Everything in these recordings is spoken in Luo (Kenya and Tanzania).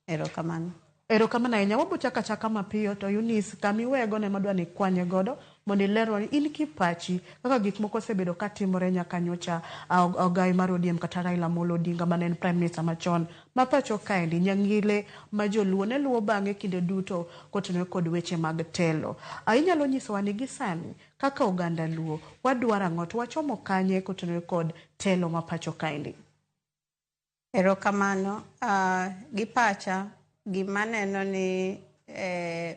Erokamano. Erokamano ahinya. Wabo chako achaka mapiyo to Eunice, kama iwego ne madwa ni ikwanye godo mondo ilerwa ni in kipachi kaka gik moko osebedo katimore nyaka nyocha ogai mar ODM kata Raila Amolo Odinga mane en Prime Minister machon ma pacho kaendi nyang'ile ma joluo ne luwo bang'e kinde duto kotenore kod weche mag telo. Inyalo nyisowa ni gisani kaka oganda luo wadwaro ang'o to wachomo kanye kotenore kod telo ma pacho kaendi? Erokamano. Gi pacha, gima neno ni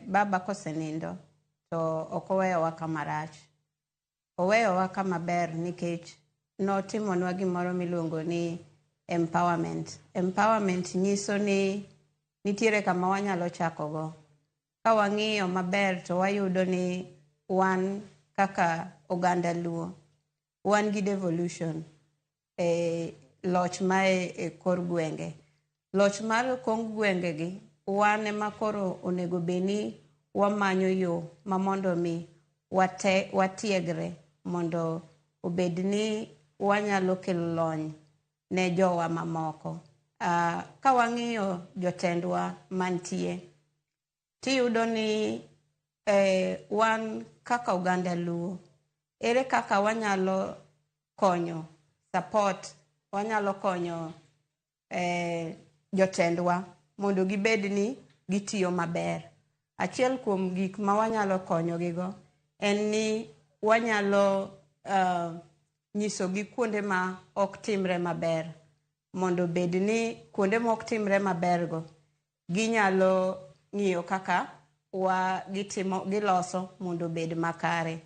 baba kosenindo to ok oweyowa kama rach. Oweyowa kama ber nikech notimonwa gimoro miluongo ni empowerment. Empowerment nyiso ni nitiere kama wanyalo chakogo. Ka wang'iyo maber to wayudo ni wan kaka oganda luo, wan gi devolution e loch ma e kor gwenge. Loch mar kor gwenge gi wan ema koro onego bed ni wamanyo yo ma mondo mi watiegre mondo obed ni wanyalo kelo lony ne jowa mamoko. Ka wang'iyo jotendwa mantie, tiyudo ni wan kaka oganda luo, ere kaka wanyalo konyo support, wanyalo konyo jotendwa mondo gibed ni gitiyo maber. Achiel kuom gik ma wanyalo konyogigo en ni wanyalo nyisogi kuonde ma ok timre maber mondo obed ni kuonde ma ok timre maber go ginyalo ng'iyo kaka gitimo giloso mondo obed makare.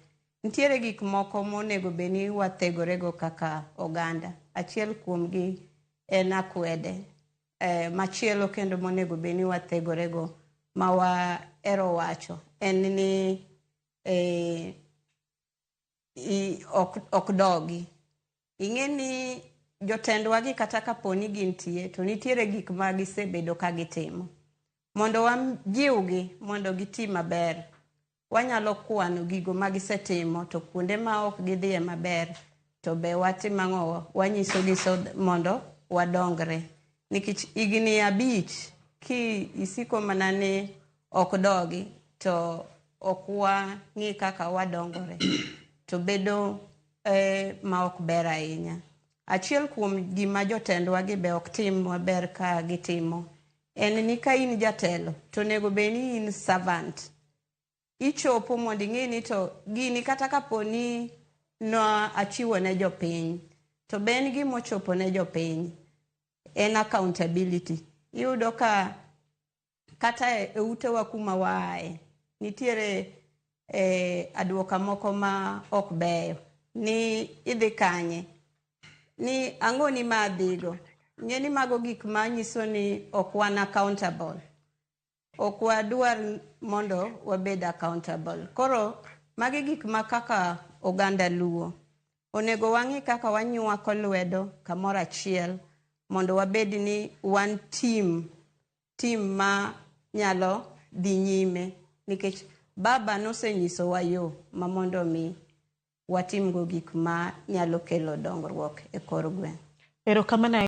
Nitiere gik moko monego bed ni wathegorego kaka oganda. Achiel kuomgi en akwede. Machielo kendo monego bed ni wathegorego ma wahero wacho en ni ok dogi. Ing'e ni jotendwa gi kata kapo ni gintie to nitiere gik ma gisebedo ka gitimo. Mondo wajiwgi mondo giti maber, wanyalo kwano gigo ma gisetimo to kuonde ma ok gidhiye maber to be watimo ang'o? Wanyisogi mondo wadongre. Nikech higni 5 ki isiko mana ni ok dogi to ok wang'i kaka wadongore to bedo ma ok ber ahinya. Achiel kuom gima jotendwa gi be ok tim maber ka gitimo en ni ka in jatelo to onego bed ni in servant. Ichopo mondo ing'e ni to gini kata kapo ni no achiwo ne jopiny to be en gima ochopo ne jopiny. En accountability. Iyudo ka kata e utewa kuma waaye nitiere aduoka moko ma ok beyo ni idhi kanye ni ang'oni ma adhigo. Ng'e ni mago gik manyiso ni ok wan accountable. Ok wadwar mondo wabed accountable. Koro magi gik ma kaka oganda luo onego wang'i kaka wanywako lwedo kamoro achiel mondo wabed ni wan team ma nyalo dhi nyime nikech baba nosenyisowa yo ma mondo mi watimgo gik ma nyalo kelo dongruok e kor gweng'. Erokamano.